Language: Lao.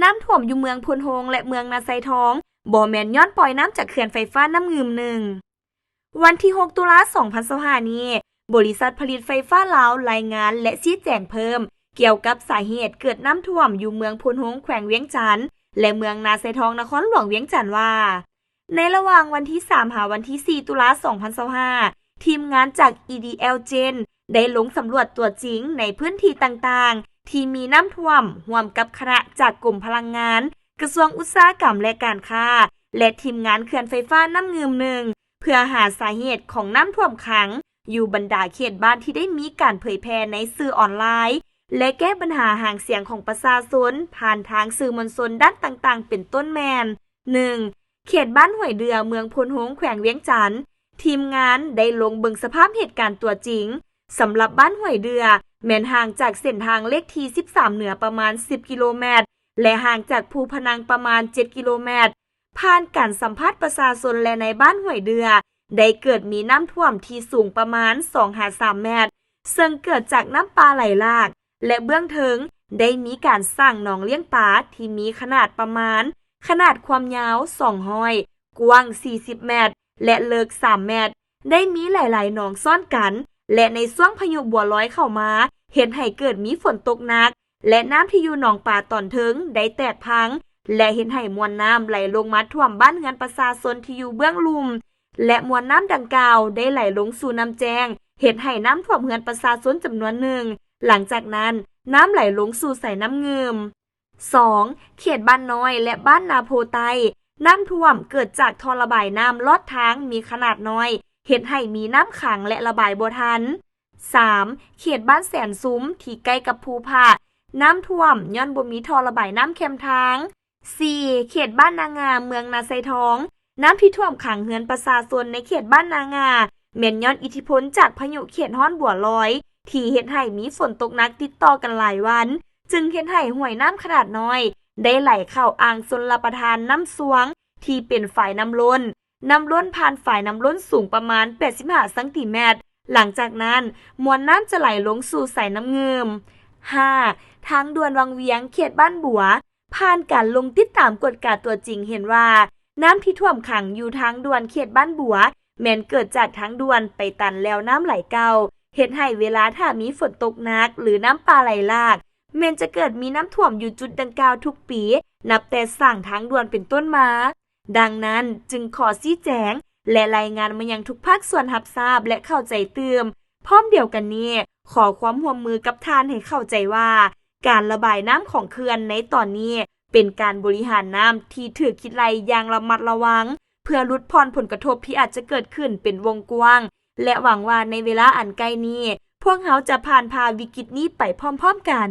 ນ້ຳຖ້ວມຢູ່ເມືອງໂພນໂຮງ ແລະ ເມືອງນາຊາຍທອງ ບໍ່ແມ່ນຍ້ອນປ່ອຍນ້ຳຈາກເຂື່ອນໄຟຟ້ານ້ຳງື່ມໜຶ່ງ. ວັນທີຫົກ ຕຸລາ ສອງພັນຊາວຫ້ານີ້, ບໍລິສັດຜະລິດໄຟຟ້າລາວລາຍງານ ແລະ ຊີ້ແຈງເພີ່ມກ່ຽວກັບສາເຫດເກີດນ້ຳຖ້ວມຢູ່ເມືອງໂພນໂຮງ ແຂວງວຽງຈັນ ແລະ ເມືອງນາຊາຍທອງ ນະຄອນຫຼວງວຽງຈັນວ່າ, ໃນລະຫວ່າງວັນທີສາມ ຫາວັນທີສີ່ ຕຸລາ ສອງພັນຊາວຫ້າ, ທີມງານຈາກ EDL Gen ໄດ້ລົງສຳຫຼວດຕົວຈິງໃນພື້ນທີ່ຕ່າງໆ ທີ່ມີນ້ຳຖ້ວມ, ຮ່ວມກັບຄະນະຈາກກົມພະລັງງານ, ກະຊວງອຸດສາຫະກຳ ແລະ ການຄ້າ ແລະ ທີມງານເຂື່ອນໄຟຟ້ານ້ຳງື່ມໜຶ່ງ ເພື່ອຫາສາເຫດຂອງນ້ຳຖ້ວມຂັງ ຢູ່ບັນດາເຂດບ້ານທີ່ໄດ້ມີການເຜີຍແຜ່ໃນສື່ອອນລາຍ ແລະ ແກ້ບັນຫາຫາງສຽງຂອງປະຊາຊົນ ຜ່ານທາງສື່ມວນຊົນດ້ານຕ່າງໆ ເປັນຕົ້ນແມ່ນ, ໜຶ່ງ ເຂດບ້ານຫ້ວຍເດື່ອ ເມືອງໂພນໂຮງ ແຂວງວຽງຈັນ, ທີມງານໄດ້ລົງເບິ່ງສະພາບເຫດການຕົວຈິງ. ສຳລັບບ້ານຫ້ວຍເດື່ອ ແມ່ນຫ່າງຈາກເສັ້ນທາງເລກທີສິບສາມເໜືອປະມານສິບກິໂລແມັດ ແລະ ຫ່າງຈາກພູພະນັງປະມານເຈັດກິໂລແມັດ. ຜ່ານການສຳພາດປະຊາຊົນ ແລະ ນາຍບ້ານຫ້ວຍເດື່ອ ໄດ້ເກີດມີນ້ຳຖ້ວມທີ່ສູງປະມານສອງຫາສາມແມັດ, ເຊິ່ງເກີດຈາກນ້ຳປ່າໄຫຼຫຼາກ ແລະ ເບື້ອງເທິງໄດ້ມີການສ້າງໜອງລ້ຽງປາທີ່ມີຂະໜາດປະມານ, ຂະໜາດຄວາມຍາວສອງຮ້ອຍ, ກວ້າງສີ່ສິບແມັດ ແລະ ເລິກສາມແມັດ, ໄດ້ມີຫຼາຍໆໜອງຊ້ອນກັນ ແລະ ໃນຊ່ວງພາຍຸບົວລອຍເຂົ້າມາ ເຮັດໃຫ້ເກີດມີຝົນຕົກໜັກ ແລະ ນ້ຳທີ່ຢູ່ໜອງປາຕອນເທິງໄດ້ແຕກພັງ ແລະ ເຮັດໃຫ້ມວນນ້ຳໄຫຼລົງມາຖ້ວມບ້ານເຮືອນປະຊາຊົນທີ່ຢູ່ເບື້ອງລຸ່ມ ແລະ ມວນນ້ຳດັ່ງກ່າວໄດ້ໄຫຼລົງສູ່ນ້ຳແຈ້ງ ເຮັດໃຫ້ນ້ຳຖ້ວມເຮືອນປະຊາຊົນຈຳນວນໜຶ່ງ. ຫຼັງຈາກນັ້ນ, ນ້ຳໄຫຼລົງສູ່ສາຍນ້ຳງື່ມ. ສອງ ເຂດບ້ານນ້ອຍ ແລະ ບ້ານນາໂພໃຕ້, ນ້ຳຖ້ວມເກີດຈາກທໍ່ລະບາຍນ້ຳລອດທາງມີຂະໜາດນ້ອຍ, ເຮັດໃຫ້ມີນ້ຳຂັງ ແລະ ລະບາຍບໍ່ທັນ. ສາມ ເຂດບ້ານແສນຊຸມ ທີ່ໃກ້ກັບພູຜາ, ນ້ຳຖ້ວມຍ້ອນບໍ່ມີທໍ່ລະບາຍນ້ຳແຄມທາງ. ສີ່ ເຂດບ້ານນາງາ ເມືອງນາຊາຍທອງ, ນ້ຳທີ່ຖ້ວມຂັງເຮືອນປະຊາຊົນໃນເຂດບ້ານນາງາ ແມ່ນຍ້ອນອິດທິພົນຈາກພາຍຸເຂດຮ້ອນບົວລອຍ ທີ່ເຮັດໃຫ້ມີຝົນຕົກໜັກຕິດຕໍ່ກັນຫຼາຍວັນ, ຈຶ່ງເຮັດໃຫ້ຫ້ວຍນ້ຳຂະໜາດນ້ອຍໄດ້ໄຫຼເຂົ້າອ່າງຊົນລະປະທານນ້ຳຊວງ ທີ່ເປັນຝາຍນ້ຳລົ້ນ. ນ້ຳລົ້ນຜ່ານຝາຍນ້ຳລົ້ນສູງປະມານແປດສິບຫ້າຊັງຕີແມັດ. ຫຼັງຈາກນັ້ນ, ມວນນ້ຳຈະໄຫຼລົງສູ່ສາຍນ້ຳງື່ມ. ຫ້າ ທາງດ່ວນວັງວຽງ ເຂດບ້ານບົວ, ຜ່ານການລົງຕິດຕາມກວດກາຕົວຈິງເຫັນວ່າ, ນ້ຳທີ່ຖ້ວມຂັງຢູ່ທາງດ່ວນເຂດບ້ານບົວ ແມ່ນເກີດຈາກທາງດ່ວນໄປຕັນແລວນ້ຳໄຫຼເກົ່າ, ເຮັດໃຫ້ເວລາຖ້າມີຝົນຕົກໜັກ ຫຼື ນ້ຳປ່າໄຫຼຫຼາກ, ແມ່ນຈະເກີດມີນ້ຳຖ້ວມຢູ່ຈຸດດັ່ງກ່າວທຸກປີ ນັບແຕ່ສ້າງທາງດ່ວນເປັນຕົ້ນມາ. ດັ່ງນັ້ນ, ຈຶ່ງຂໍຊີ້ແຈງ ແລະ ລາຍງານມາຍັງທຸກພາກສ່ວນຮັບຊາບ ແລະ ເຂົ້າໃຈຕື່ມ. ພ້ອມດຽວກັນນີ້, ຂໍຄວາມຮ່ວມມືກັບທ່ານໃຫ້ເຂົ້າໃຈວ່າ, ການລະບາຍນ້ຳຂອງເຂື່ອນໃນຕອນນີ້ ເປັນການບໍລິຫານນ້ຳທີ່ຖືກຄິດໄລ່ຢ່າງລະມັດລະວັງ ເພື່ອຫຼຸດຜ່ອນຜົນກະທົບທີ່ອາດຈະເກີດຂຶ້ນເປັນວົງກວ້າງ ແລະ ຫວັງວ່າໃນເວລາອັນໃກ້ນີ້, ພວກເຮົາຈະຜ່ານຜ່າວິກິດນີ້ໄປພ້ອມໆກັນ.